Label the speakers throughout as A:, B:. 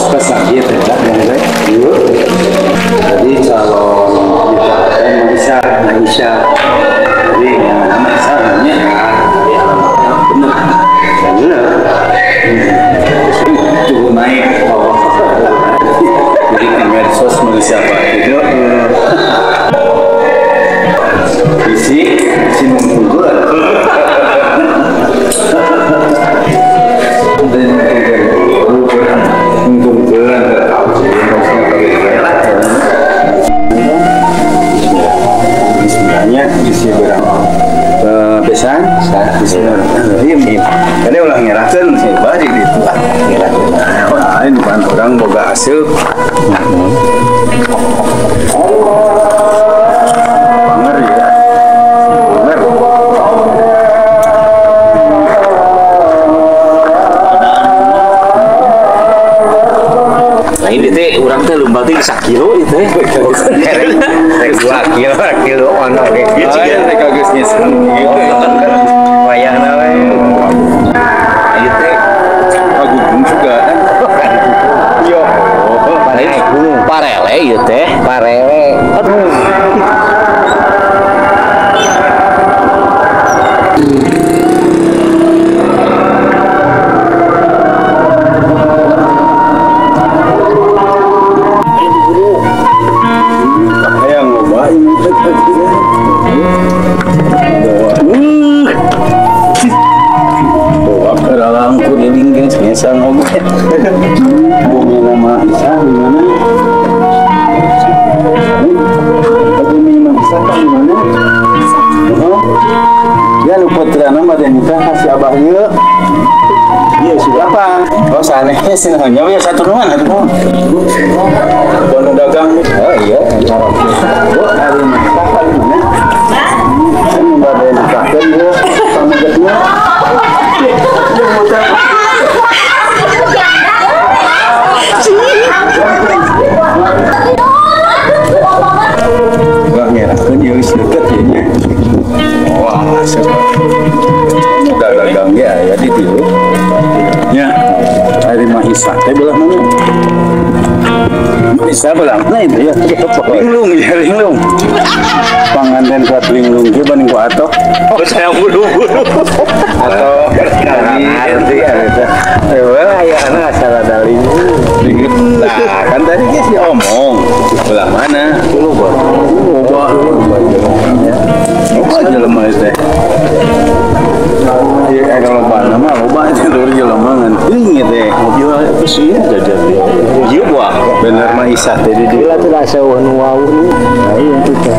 A: Pesakit ya, jadi calon kita Maisha, jadi Maisha namanya ya, benar, benar. Turun naik, jadi di medsos siapa itu? Isi mengumpulkan. Bismillahnya isi berapa? Pesan, bismillahirrahmanirrahim. Jadi ulah ngerakeun sih bari gitu. Ngerakeun. Lain pan urang boga aseup. Panger ya. Panger.
B: Nah ini teh urang teh lomba teh sakilo ieu teh.
C: Rek 2 kilo, kilo ono ge.
A: Rek geus nyesen gitu.
C: Wayahna we.
B: Ieu teh
A: kagugung juga kan.
B: Yo. Naik gunung parele ieu teh.
C: Parele.
B: Aduh.
A: Bumi nama Isa di mana? Bumi nama Isa di mana? Ya nu putrana mah teh nikah ka si Abah ieu. Ieu siapa? Oh sanes cenah nya we satu nuhun atuh. Bono dagang. Oh iya. Bu ari nikah ka di mana? Anu bade nikahkeun ieu pamegetna. Wah ngerakeun ieu geus deket ieu nya. Wah, asep. Dagang ge aya di dieu. Nya, ari Mahisa teh belah mana? Mahisa belah mana itu ya? Linglung ya, linglung. Panganten kuat linglung ge banding ku atoh.
B: Oh, saya buru-buru.
A: Atau
C: nanti eta. Wah, aya salah dalinglung.
A: Nah, kan tadi ge si omong. Belah mana?
C: Loba.
A: Loba. Loba jelema teh. Ya kalau loba nama loba itu jelema ngan teuing teh.
B: Mobil geus ieu jajan. Ieu buah.
A: Bener mah Isah teh di dieu.
C: Lah teh asa nu wau. Nah, iya itu teh.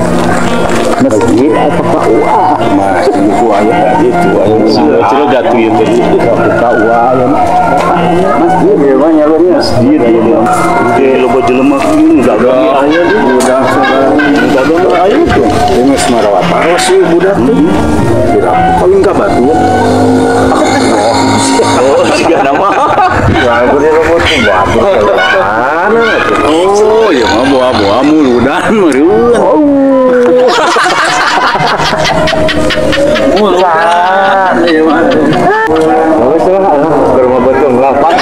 C: Masjid apa KUA?
A: Mas, ku aya gitu aya.
B: Cira gatu ieu teh.
C: KUA ya.
A: Masjid ya mah nyalurnya
B: masjid ya. Di loba jelema dagang aya di
A: budak
B: dagang aya tuh.
A: Ini geus marawat paros ieu budak tuh. Kira kawin ka batu.
B: Oh, siga nama.
C: Bagus ya robot batu. Mana?
A: Oh, ya mah buah-buah muludan meureun.
C: Oh.
A: Muludan ieu mah.
C: Bagus lah, ke rumah betung lapak.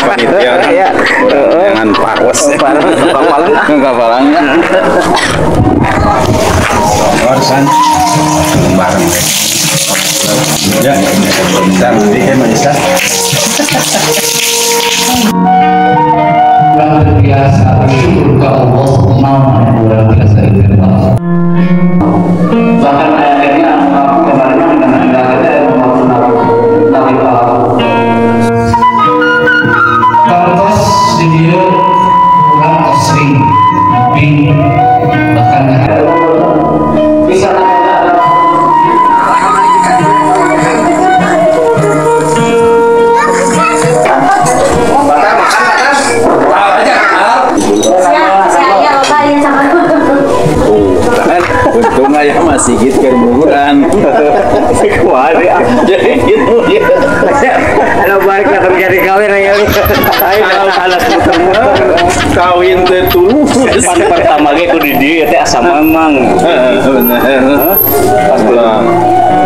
A: Panitia ya. Jangan paros.
B: Kapalang,
A: kapalang. Barusan bareng. Ya, bentar nanti kayak Maisa.
D: Luar biasa bersyukur ke Allah, mau luar biasa itu. Bahkan akhirnya aku kemarin dengan akhirnya nabi aku. Kantos di dia orang sering bing bahkan bisa.
A: Untung ayah masih gitu kan buruan.
B: Kuat ya.
A: Jadi gitu ya.
C: Kalau balik lah cari kawin ya.
B: Ayo kalau anak muter-muter
A: kawin teh tulus.
B: Pan pertama ge ku di dieu teh asa mamang.
A: Bener.
B: Pas pulang.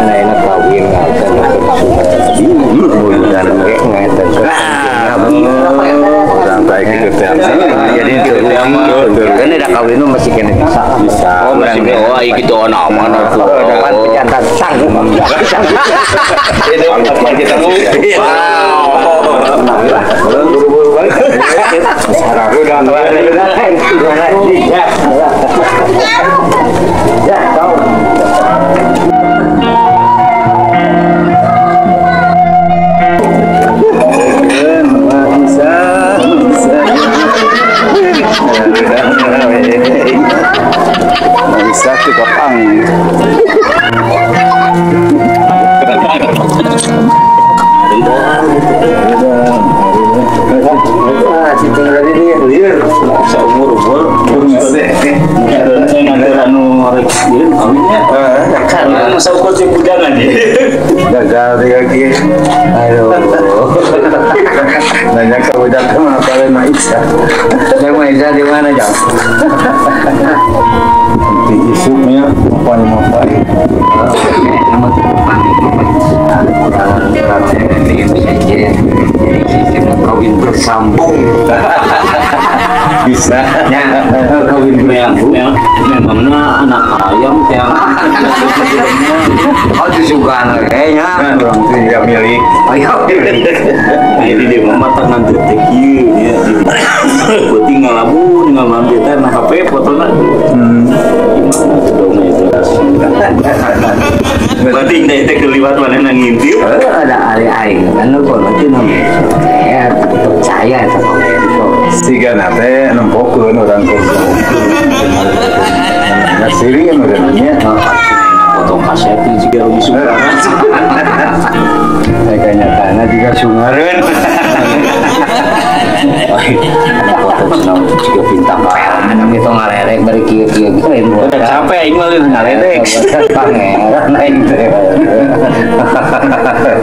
C: Nah enak kawin ngaten. Buruan ge ngaten.
B: Nah, Gitu aman atuh.
D: Pan pejantan sanggup.
A: Itu kita wow. Buru-buru balik.
D: Ya, tahu.
A: Bisa dikopang. Gagal lagi. Aduh. Nanya ke budak mah kalian mah Isa.
D: Saya mah Isa di mana, Jang?
A: Di isuknya apa nih
D: Jadi sistem kawin bersambung.
A: Bisa.
D: Ya, kawin bersambung.
B: Memangnya anak ayam yang
D: oh itu juga anak kayaknya
A: orang tidak milik.
D: Ayo.
B: Jadi dia mah tangan detik ieu nya. Beuting ngalamun ngalambil teh na HP fotona. Gimana tuh dong itu. Berarti teh keliwat manehna ngintip.
D: Ada ari aing kan nu berarti nu percaya eta
A: Siga teh nempokeun urang teh. Nah, siri kan udah nanya.
B: Potong kaset juga lebih suka.
A: Saya kenyataannya juga sungareun.
B: Potong senam juga bintang
D: kan. Itu ngalerek bari kieu-kieu gitu lain
B: udah capek aing mah ngalerek.
D: Pangeran aing teh.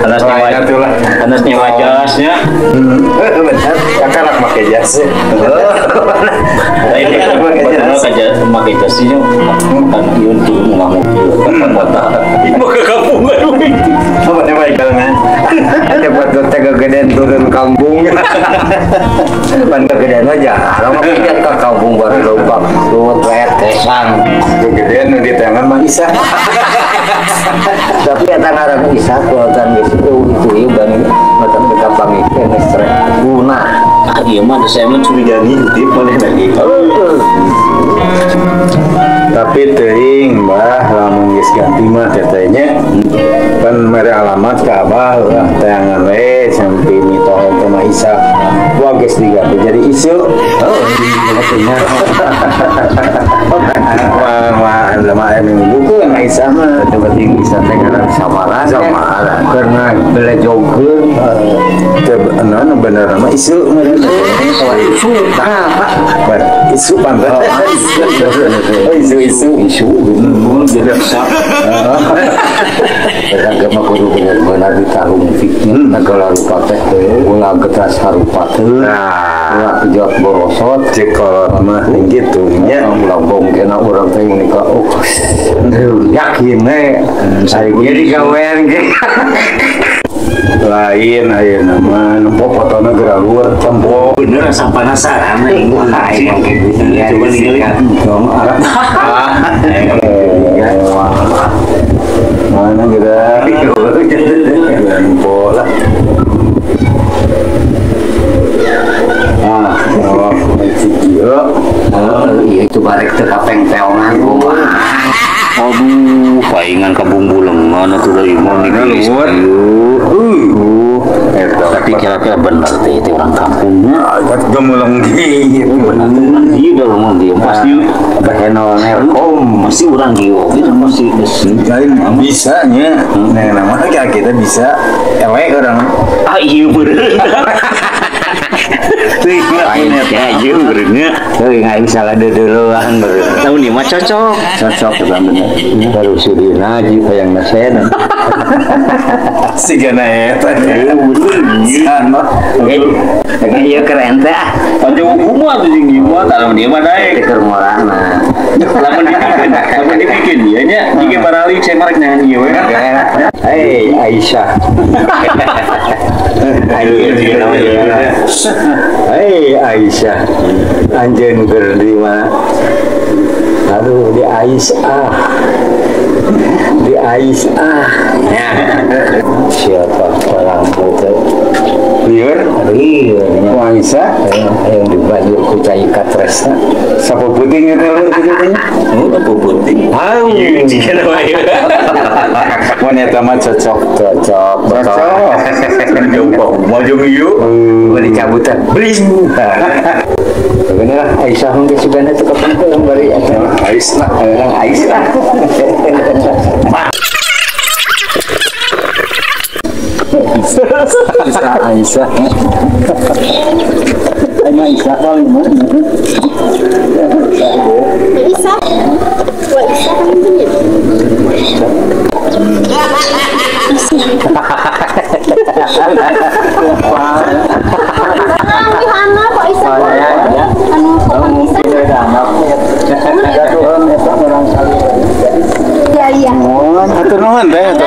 B: Anas nyewa anas nyewa jasnya.
A: Bener, kakak make jas.
B: Lain make jasnya kan ieu tuh ngamuk kota. Ieu ke kampung aduh.
A: Apa teh baik kalangan.
D: Cepat teh kegedean turun kampung. Pan kegedean aja. Lama ke kampung baru lompat. Luwet wet kesang.
A: Kegedean nu di tangan mah Isa.
D: Tapi eta ngaran Isa kuatan geus itu ieu bani mata kapang ieu geus guna.
B: Ah ieu mah saya mah curiga ngintip maneh lagi.
A: Tapi teuing bah lamun geus ganti mah teteh nya pan mere alamat ka abah ulah teangan we sampai mitoh teh mah Isa. Wah geus diganti jadi Isu.
D: Oh, nya.
A: Wah, wah, lama minggu kan Isa mah
D: penting Isa teh ngaran samaran. Samaran. Karena belejogeun
A: teu bener mah Isu.
D: Isu tah, Pak.
A: Isu pantas. Oh, isu isu
D: isu
B: jadi bisa.
D: Agama kudu bener-bener ditarungtiknya segala rupa teh ulah getas harupa teh ulah kejot borosot
A: cek kolot mah gitu nya
D: ulah bongkena urang teh menikah oh yakin we jadi gawean ge
A: lain ayeuna mah nempo fotona geura luar tempo
B: bener asa penasaran aing coba ningali
A: dong arah mana geura nempo lah ah oh
D: ieu itu barek teu kapengpeongan kumaha.
B: Aduh, paingan ka bumbu lengan atuh da ieu mah
A: luar.
B: Tapi kira-kira bener teh itu orang kampungnya.
A: Gemeleng gitu.
B: Bener teh orang dieu da ngomong dieu pasti
D: bahenol nerkom
B: pasti orang dieu oge pasti geus
A: lain bisa nya. Nah, namanya kita bisa elek orang.
B: Ah ieu bener. Lain ya ieu benernya.
D: Teuing aing salah deudeuleun bener.
B: Tahun ieu mah cocok.
D: Cocok bener. Baru sudina ji hayang nasena.
A: Sigana eta.
B: Sana.
D: Ieu keren teh ah.
B: Panjang kumaha tuh jeung ieu mah tahun ieu mah daek.
D: Keur morana.
B: Lamun dibikin ieu nya jige baralik saya marek nyanyi ieu we.
D: Hei Aisyah. Hei Aisyah. Anjeun keur di mana? Aduh di Aisyah. Aisyah. Siapa lampu teh?
A: Lieur.
D: Lieur.
A: Ku Aisyah.
D: Yang dibaju ku cai katresna.
A: Sapu puting eta lur kitu teh.
B: Oh, sapu puting.
D: Hau.
B: Jika nama ieu.
A: Mun eta mah cocok.
D: Cocok.
A: Cocok.
B: Jauh mau jeung ieu.
D: Beli cabutan. Beli. Bener lah Aisyah mungkin sugana teu kapan bari eta.
A: Aisyah.
D: Aisyah.
A: Aisyah Aisyah. Aisyah paling mana?
E: Aisyah. Wah, Aisyah paling bener. Anu kok Aisyah? Anu kok mungkin
A: ada anaknya. Gaduhan eta orang kali.
E: Ya iya.
A: Nuhun, hatur nuhun teh.